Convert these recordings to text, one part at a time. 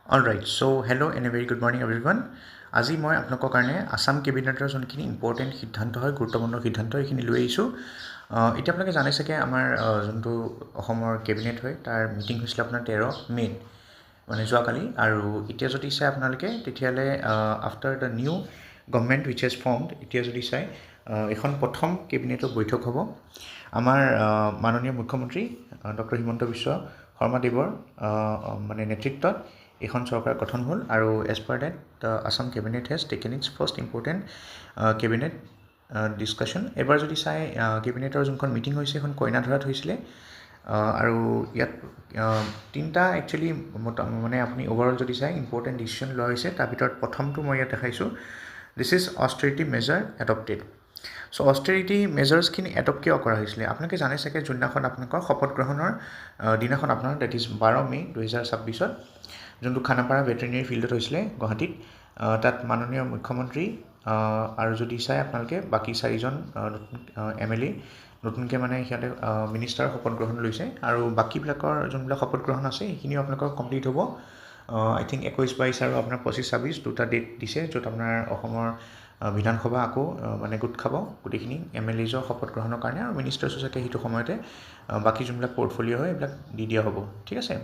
All right, so hello and a very good morning, everyone. আজি মই আপোনালোকৰ কাৰণে আছাম কেবিনেটৰ যোনখিনি ইম্পৰ্টেণ্ট সিদ্ধান্ত হয়, গুৰুত্বপূৰ্ণ সিদ্ধান্ত, এইখিনি লৈ আহিছোঁ। এতিয়া আপোনালোকে জানে চাগে, আমাৰ যোনটো অসমৰ কেবিনেট হয়, তাৰ মিটিং হৈছিলে আপোনাৰ 13 মে'ত, মানে যোৱাকালি। আৰু এতিয়া যদি চাই আপোনালোকে, তেতিয়াহ'লে after the new government which has formed, এতিয়া যদি চাই এইখন প্ৰথম কেবিনেটৰ বৈঠক হ'ব। আমাৰ মাননীয় মুখ্যমন্ত্ৰী ডক্টৰ হিমন্ত বিশ্ব শৰ্মাদেৱৰ মানে নেতৃত্বত এইখন চৰকাৰ গঠন হ'ল আৰু as per that, the Assam cabinet has taken its first important cabinet discussion. এবাৰ যদি চাই, কেবিনেটৰ যোনখন মিটিং হৈছে, সেইখন কইনাধৰাত হৈছিলে আৰু ইয়াত তিনিটা একচুৱেলি মানে আপুনি অভাৰঅল যদি চাই ইম্পৰ্টেণ্ট ডিচিশ্যন লোৱা হৈছে। তাৰ ভিতৰত প্ৰথমটো মই ইয়াত দেখাইছোঁ। This is austerity measure adopted. So austerity মেজাৰ্ছখিনি adopt কিয় কৰা হৈছিলে? আপোনালোকে জানে চাগে, যোনদিনাখন আপোনালোকৰ শপত গ্ৰহণৰ দিনাখন আপোনাৰ, that is 12 মে' 2026ত যোনটো খানাপাৰা ভেটেৰিনেৰী ফিল্ডত হৈছিলে গুৱাহাটীত, তাত মাননীয় মুখ্যমন্ত্ৰী আৰু যদি চাই আপোনালোকে বাকী চাৰিজন নতুন এমএলএ, নতুনকৈ মানে সিহঁতে মিনিষ্টাৰৰ শপত গ্ৰহণ লৈছে। আৰু বাকীবিলাকৰ যোনবিলাক শপত গ্ৰহণ আছে, সেইখিনিও আপোনালোকৰ কমপ্লিট হ'ব। আই থিংক 21 22 আৰু আপোনাৰ 25 26 দুটা ডেট দিছে, য'ত আপোনাৰ অসমৰ বিধানসভা আকৌ মানে গোট খাব গোটেইখিনি এমএলএজৰ শপত গ্ৰহণৰ কাৰণে। আৰু মিনিষ্টাৰ্ছো চাগে সেইটো সময়তে বাকী যোনবিলাক পৰ্টফলিঅ' হয়, এইবিলাক দি দিয়া হ'ব। ঠিক আছে।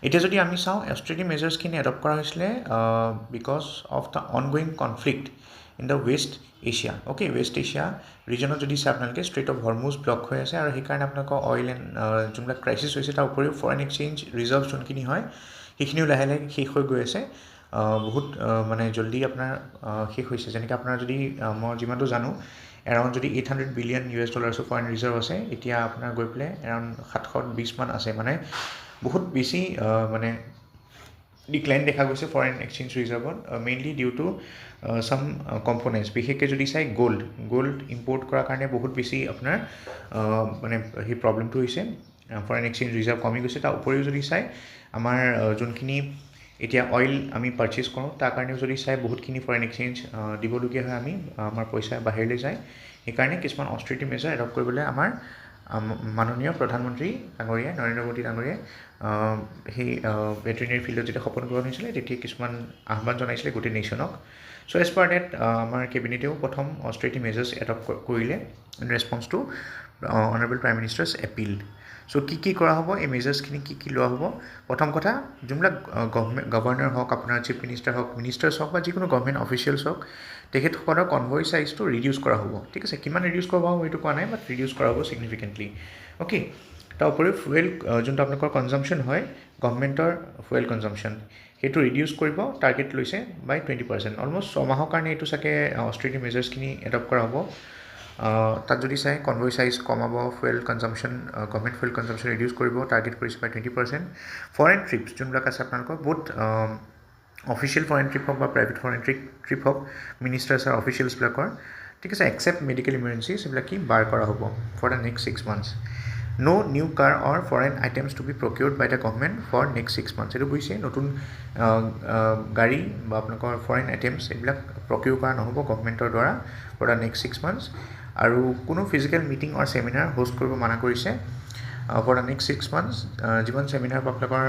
এতিয়া যদি আমি চাওঁ, অষ্টেৰিটি মেজাৰ্ছখিনি এডপ্ট কৰা হৈছিলে because of the ongoing conflict in the West Asia, okay? West Asia ৰিজনত যদি চাই আপোনালোকে, ষ্ট্ৰেইট অফ হৰমুজ ব্লক হৈ আছে আৰু সেইকাৰণে আপোনালোকৰ অইল এণ্ড যোনবিলাক ক্ৰাইচিছ হৈছে, তাৰ উপৰিও ফৰেইন এক্সচেঞ্জ ৰিজাৰ্ভ যোনখিনি হয়, সেইখিনিও লাহে লাহে শেষ হৈ গৈ আছে। বহুত মানে জল্দি আপোনাৰ শেষ হৈছে। যেনেকৈ আপোনাৰ যদি মই যিমানটো জানো, এৰাউণ্ড যদি 800 billion US ডলাৰ্ছৰ foreign reserve আছে, এতিয়া আপোনাৰ গৈ পেলাই এৰাউণ্ড 720মান আছে। মানে বহুত বেছি মানে ডিক্লাইন দেখা গৈছে ফৰেইন এক্সচেঞ্জ ৰিজাৰ্ভত, mainly due to some components. বিশেষকৈ যদি চাই গ'ল্ড, গ'ল্ড ইম্পৰ্ট কৰাৰ কাৰণে বহুত বেছি আপোনাৰ মানে সেই প্ৰব্লেমটো হৈছে, ফৰেইন এক্সচেঞ্জ ৰিজাৰ্ভ কমি গৈছে। তাৰ উপৰিও যদি চাই, আমাৰ যোনখিনি এতিয়া অইল আমি পাৰচেছ কৰোঁ, তাৰ কাৰণেও যদি চাই বহুতখিনি ফৰেইন এক্সচেঞ্জ দিবলগীয়া হয়, আমি আমাৰ পইচা বাহিৰলৈ যায়। সেইকাৰণে কিছুমান অষ্টেৰিটি মেজাৰ এডপ্ট কৰিবলৈ আমাৰ মাননীয় প্ৰধানমন্ত্ৰী ডাঙৰীয়াই, নৰেন্দ্ৰ মোদী ডাঙৰীয়াই সেই ভেটেৰিনেৰী ফিল্ডত যেতিয়া শপত গ্ৰহণ হৈছিলে, তেতিয়া কিছুমান আহ্বান জনাইছিলে গোটেই নেশ্যনক। চ' এজ পাৰ ডেট আমাৰ কেবিনেটেও প্ৰথম অষ্টেৰিটি মেজাৰ্ছ এডপ্ট কৰিলে in response to honourable Prime Minister's appeal. So কি কি কৰা হ'ব, এই মেজাৰ্ছখিনি কি কি লোৱা হ'ব? প্ৰথম কথা, যোনবিলাক গভমেণ্ট গভৰ্ণৰ হওক, আপোনাৰ চিফ মিনিষ্টাৰ হওক, মিনিষ্টাৰ্ছ হওক বা যিকোনো গভমেণ্ট অফিচিয়েলছ হওক, তেখেতসকলৰ কনভয় চাইজটো ৰিডিউচ কৰা হ'ব। ঠিক আছে। কিমান ৰিডিউচ কৰা হ'ব সেইটো কোৱা নাই, বাট ৰিডিউচ কৰা হ'ব ছিগনিফিকেণ্টলি, অ'কে। তাৰ উপৰিও ফুৱেল যোনটো আপোনালোকৰ কনজামশ্যন হয়, গভমেণ্টৰ ফুৱেল কনজামশ্যন, সেইটো ৰিডিউচ কৰিব টাৰ্গেট লৈছে বাই 20% অলমষ্ট। 6 মাহৰ কাৰণে এইটো চাগে অষ্টেৰিটি মেজাৰ্ছখিনি এডপ্ট কৰা হ'ব। তাত যদি চাই, কনভয় চাইজ কমাব, fuel consumption, government fuel consumption reduce কৰিব টাৰ্গেট কৰিছে বাই 20%। ফৰেইন ট্ৰিপছ যোনবিলাক আছে আপোনালোকৰ, বহুত অফিচিয়েল ফৰেইন ট্ৰিপ হওক বা প্ৰাইভেট ফৰেইন ট্ৰিপ হওক, মিনিষ্টাৰ্ছ আৰু অফিচিয়েলছবিলাকৰ, ঠিক আছে, একচেপ্ট মেডিকেল ইমাৰ্জেঞ্চিজ, এইবিলাক কি বাৰ কৰা হ'ব for the next 6 months. No new car or foreign items to be procured by the government for next 6 months. এইটো বুজিছে, নতুন গাড়ী বা আপোনালোকৰ ফৰেইন আইটেমছ এইবিলাক প্ৰকিউৰ কৰা নহ'ব গভমেণ্টৰ দ্বাৰা for the next 6 months. আৰু কোনো physical meeting or seminar host কৰিব মানা কৰিছে for the next 6 months. যিমান ছেমিনাৰ বা আপোনালোকৰ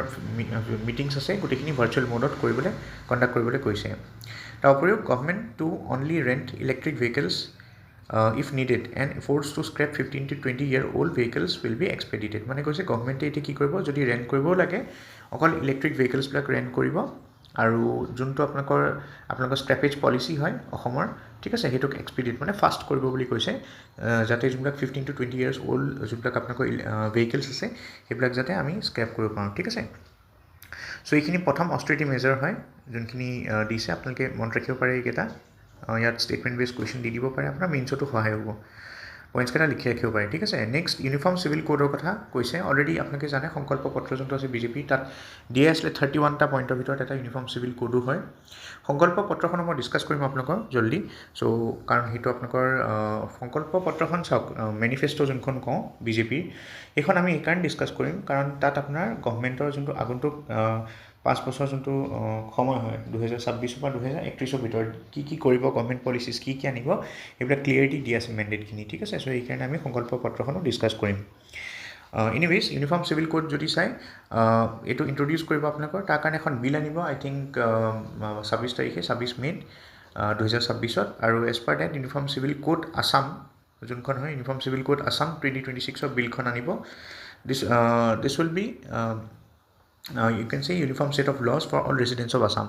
মিটিংছ আছে, গোটেইখিনি ভাৰ্চুৱেল ম'ডত কৰিবলৈ, কণ্ডাক্ট কৰিবলৈ কৈছে। তাৰ উপৰিও government to only rent electric vehicles if needed and efforts to scrap 15 to 20 year old vehicles will be expedited. মানে কৈছে, গভমেণ্টে এতিয়া কি কৰিব, যদি ৰেণ্ট কৰিবও লাগে, অকল ইলেক্ট্ৰিক ভেহিকলছবিলাক ৰেণ্ট কৰিব আৰু যোনটো আপোনালোকৰ স্ক্ৰেপেজ পলিচি হয় অসমৰ, ঠিক আছে, সেইটোক এক্সপিডিট মানে ফাষ্ট কৰিব বুলি কৈছে, যাতে যোনবিলাক 15 to 20 years old যোনবিলাক আপোনালোকৰ ভেহিকেলছ আছে, সেইবিলাক যাতে আমি স্ক্ৰেপ কৰিব পাৰোঁ। ঠিক আছে। চ' এইখিনি প্ৰথম অষ্টেৰিটি মেজাৰ হয়, যোনখিনি দিছে। আপোনালোকে মনত ৰাখিব পাৰে এইকেইটা। ইয়াত ষ্টেটমেণ্ট বেছ কুৱেশ্যন দি দিব পাৰে, আপোনাৰ মেইনছতো সহায় হ'ব। পইণ্টছকেইটা লিখি ৰাখিব পাৰে। ঠিক আছে। নেক্সট, ইউনিফৰ্ম চিভিল কোডৰ কথা কৈছে। অলৰেডি আপোনালোকে জানে, সংকল্প পত্ৰ যোনটো আছে বিজেপিৰ, তাত দিয়া আছিলে 31টা পইণ্টৰ ভিতৰত এটা ইউনিফৰ্ম চিভিল কোডো হয়। সংকল্প পত্ৰখনো মই ডিছকাছ কৰিম আপোনালোকৰ জল্দি। চ' কাৰণ সেইটো আপোনালোকৰ সংকল্প পত্ৰখন চাওক, মেনিফেষ্টো যোনখন কওঁ বিজেপিৰ, সেইখন আমি এইকাৰণে ডিছকাছ কৰিম, কাৰণ তাত আপোনাৰ গভমেণ্টৰ যোনটো আগন্তুক 5 বছৰ যোনটো সময় হয়, 2026ৰ পৰা 2031ৰ ভিতৰত কি কি কৰিব, গভমেণ্ট পলিচিছ কি কি আনিব, সেইবিলাক ক্লিয়াৰিটি দি আছে মেণ্ডেটখিনি। ঠিক আছে। চ' সেইকাৰণে আমি সংকল্প পত্ৰখনো ডিছকাছ কৰিম। এনিৱেজ, ইউনিফৰ্ম চিভিল কোড যদি চাই, এইটো ইণ্ট্ৰডিউচ কৰিব আপোনালোকৰ, তাৰ কাৰণে এখন বিল আনিব, আই থিংক 26 তাৰিখে, 26 মে'ত 2026ত। আৰু as per that, Uniform Civil Code Assam যোনখন হয়, ইউনিফৰ্ম চিভিল কোড আছাম 2026ৰ বিলখন আনিব। This will be, you can say, uniform set of laws for all residents of Assam.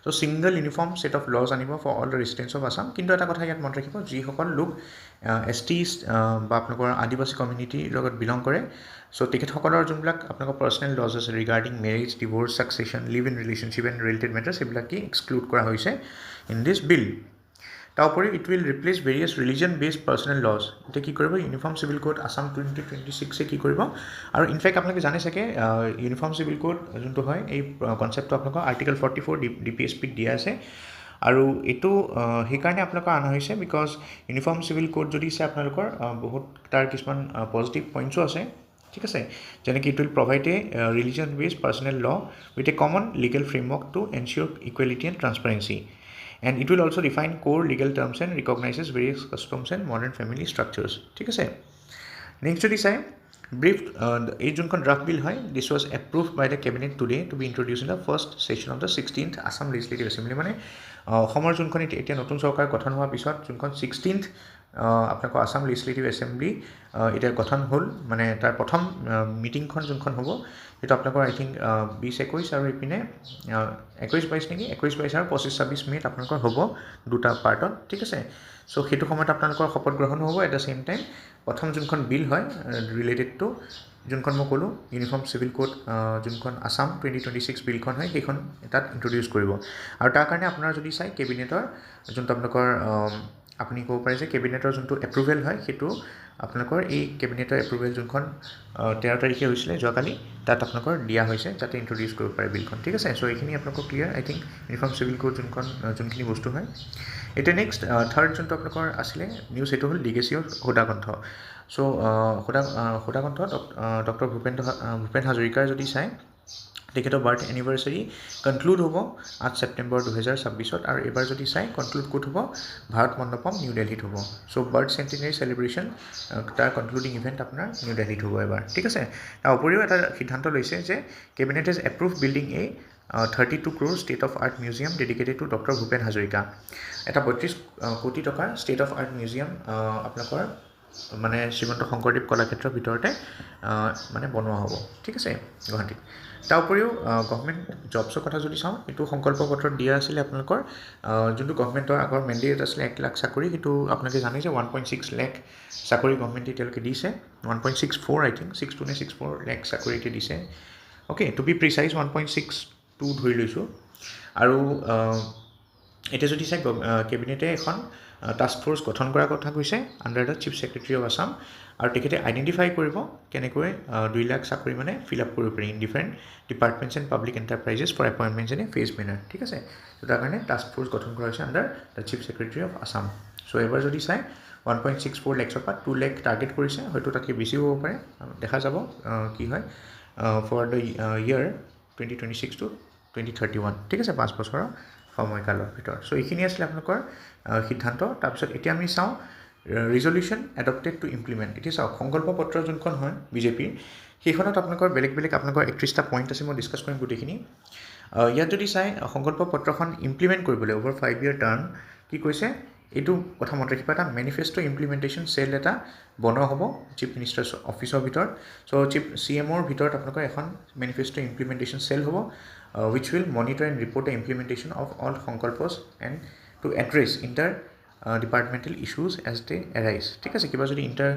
So single uniform set of laws আনিব for all the residents of Assam. কিন্তু এটা কথা ইয়াত মনত ৰাখিব, যিসকল লোক এছ টি বা আপোনালোকৰ আদিবাসী কমিউনিটিৰ লগত বিলং কৰে, চ' তেখেতসকলৰ যোনবিলাক আপোনালোকৰ পাৰ্চনেল লজ আছে regarding marriage, divorce, succession, live in relationship and related matters, সেইবিলাক কি এক্সক্লুড কৰা হৈছে ইন this বিল। তাৰ উপৰি it will replace various religion based personal laws. এতিয়া কি কৰিব ইউনিফৰ্ম চিভিল কোড আছাম 2026-এ কি কৰিব? আৰু ইনফেক্ট আপোনালোকে জানে চাগে, ইউনিফৰ্ম চিভিল কোড যোনটো হয়, এই কনচেপ্টটো আপোনালোকৰ আৰ্টিকেল 44 ডিপিএছপিত দিয়া আছে। আৰু এইটো সেইকাৰণে আপোনালোকৰ অনা হৈছে because uniform civil code যদি চাই, আপোনালোকৰ বহুত তাৰ কিছুমান পজিটিভ পইণ্টছো আছে, ঠিক আছে? যেনেকৈ it will provide a religion based personal law with a common legal framework to ensure equality and transparency, and it will also define core legal terms and recognizes various customs and modern family structures, ঠিক আছে? Next যদি চাই, brief, এই যোনখন draft বিল হয়, this was approved by the cabinet today to be introduced in the first session of the 16th Assam Legislative Assembly. মানে অসমৰ যোনখন এতিয়া নতুন চৰকাৰ গঠন হোৱাৰ পিছত যোনখন 16th আপোনালোকৰ আছাম লেজিছলেটিভ এছেম্বলি এতিয়া গঠন হ'ল, মানে তাৰ প্ৰথম মিটিংখন যোনখন হ'ব, সেইটো আপোনালোকৰ আই থিংক 20 21 আৰু ইপিনে 21 22 নেকি, 21 22 আৰু 25 26 মে'ত আপোনালোকৰ হ'ব দুটা পাৰ্টত, ঠিক আছে? চ' সেইটো সময়ত আপোনালোকৰ শপত গ্ৰহণো হ'ব। এট the same time প্ৰথম যোনখন বিল হয় ৰিলেটেড টু যোনখন মই ক'লোঁ, ইউনিফৰ্ম চিভিল কোড যোনখন আছাম 2026 বিলখন হয়, সেইখন তাত ইণ্ট্ৰডিউচ কৰিব। আৰু তাৰ কাৰণে আপোনাৰ যদি চাই, কেবিনেটৰ যোনটো আপোনালোকৰ, আপুনি ক'ব পাৰে যে কেবিনেটৰ যোনটো এপ্ৰুভেল হয়, সেইটো আপোনালোকৰ এই কেবিনেটৰ এপ্ৰুভেল যোনখন 13 তাৰিখে হৈছিলে যোৱাকালি, তাত আপোনালোকৰ দিয়া হৈছে যাতে ইণ্ট্ৰডিউচ কৰিব পাৰে বিলখন, ঠিক আছে? চ' এইখিনি আপোনালোকৰ clear, I think, Uniform Civil Code যোনখন যোনখিনি বস্তু হয়। এতিয়া নেক্সট থাৰ্ড যোনটো আপোনালোকৰ আছিলে নিউজ, সেইটো হ'ল legacy of Sudhakantha. So' Sudhakantha doctor Bhupen হাজৰিকাৰ যদি চায়, তেখেতৰ বাৰ্থ এনিভাৰ্চাৰী কনক্লুড হ'ব 8 ছেপ্টেম্বৰ 2026ত। আৰু এইবাৰ যদি চাই, কনক্লুড ক'ত হ'ব? ভাৰত মণ্ডপম, নিউ দিল্লীত হ'ব। চ' বাৰ্থ চেণ্টিনেৰী চেলিব্ৰেশ্যন, তাৰ কনক্লুডিং ইভেণ্ট আপোনাৰ নিউ দিল্লীত হ'ব এবাৰ, ঠিক আছে? তাৰ উপৰিও এটা সিদ্ধান্ত লৈছে যে cabinet has approved building a 32 crore state of art museum dedicated to Doctor Bhupen Hazarika. এটা 32 কোটি টকাৰ ষ্টেট অফ আৰ্ট মিউজিয়াম আপোনালোকৰ মানে শ্ৰীমন্ত শংকৰদেৱ কলাক্ষেত্ৰৰ ভিতৰতে মানে বনোৱা হ'ব, ঠিক আছে, গুৱাহাটীত। তাৰ উপৰিও গভমেণ্ট জবছৰ কথা যদি চাওঁ, এইটো সংকল্প পত্ৰত দিয়া আছিলে আপোনালোকৰ, যোনটো গভমেণ্টৰ আগৰ মেণ্ডেট আছিলে 1 লাখ চাকৰি, সেইটো আপোনালোকে জানে যে 1.6 লেখ চাকৰি গভমেণ্টে এতিয়ালৈকে দিছে। 1.64, I think 62 নে 64 লেখ চাকৰি এতিয়া দিছে। Okay, to be precise, 1.62 ধৰি লৈছোঁ। আৰু এতিয়া যদি চাই, কেবিনেটে এখন টাস্ক ফ'ৰ্চ গঠন কৰাৰ কথা কৈছে under the Chief Secretary of Assam। আৰু তেখেতে আইডেণ্টিফাই কৰিব কেনেকৈ 2 লাখ চাকৰি মানে ফিল আপ কৰিব পাৰি in different departments and public enterprises for appointments in a phased manner, ঠিক আছে? চ' তাৰ কাৰণে টাস্ক ফ'ৰ্চ গঠন কৰা হৈছে under the Chief Secretary of Assam. So এবাৰ যদি চাই, 1.64 লেক্সৰ পৰা 2 লেখ টাৰ্গেট কৰিছে, হয়তো তাতকৈ বেছিও হ'ব পাৰে, দেখা যাব কি হয়, for the year 2026 to 2031, ঠিক আছে? 5 বছৰৰ সময়কালৰ ভিতৰত। চ' এইখিনি আছিলে আপোনালোকৰ সিদ্ধান্ত। তাৰপিছত এতিয়া আমি চাওঁ ৰিজলিউশ্যন এডপ্টেড টু ইমপ্লিমেণ্ট। এতিয়া চাওক, সংকল্প পত্ৰ যোনখন হয় বিজেপিৰ, সেইখনত আপোনালোকৰ বেলেগ বেলেগ আপোনালোকৰ 31টা পইণ্ট আছে, মই ডিছকাছ কৰিম গোটেইখিনি। ইয়াত যদি চাই, সংকল্প পত্ৰখন ইমপ্লিমেণ্ট কৰিবলৈ অভাৰ 5 ইয়েৰ টাৰ্ম কি কৈছে, এইটো কথা মনত ৰাখিব, এটা মেনিফেষ্টো ইমপ্লিমেণ্টেশ্যন চেল এটা বনোৱা হ'ব চিফ মিনিষ্টাৰ্ছ অফিচৰ ভিতৰত। চ' চিফ চি এমৰ ভিতৰত আপোনালোকৰ এখন মেনিফেষ্টো ইমপ্লিমেণ্টেশ্যন চেল হ'ব, which will monitor and report the implementation of all sankalpas and to address inter departmental issues as they arise, ঠিক আছে? কিবা যদি ইণ্টাৰ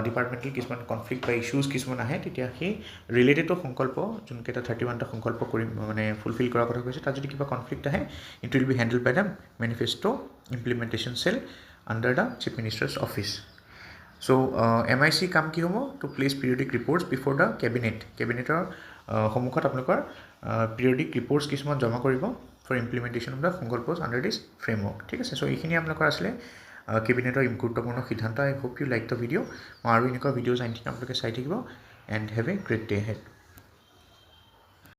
ডিপাৰ্টমেণ্টেল কিছুমান কনফ্লিক্ট বা ইছ্যুজ কিছুমান আহে, তেতিয়া সেই ৰিলেটেড টু সংকল্প, যোনকেইটা 31টা সংকল্প কৰিম মানে ফুলফিল কৰাৰ কথা কৈছে, তাত যদি কিবা কনফ্লিক্ট আহে, it will be handled by the manifesto implementation cell under the Chief Minister's office. So MIC কাম কি হ'ব? To place periodic reports before the cabinet. কেবিনেটৰ সন্মুখত আপোনালোকৰ পিৰিয়ডিক ৰিপৰ্টছ কিছুমান জমা কৰিব for implementation of the sankalpas under this framework, ঠিক আছে? চ' এইখিনি আপোনালোকৰ আছিলে কেবিনেটৰ গুৰুত্বপূৰ্ণ সিদ্ধান্ত। I hope you like the video. মই আৰু এনেকুৱা ভিডিঅ'জ আনি থাকিম, আপোনালোকে চাই থাকিব and have a great day ahead.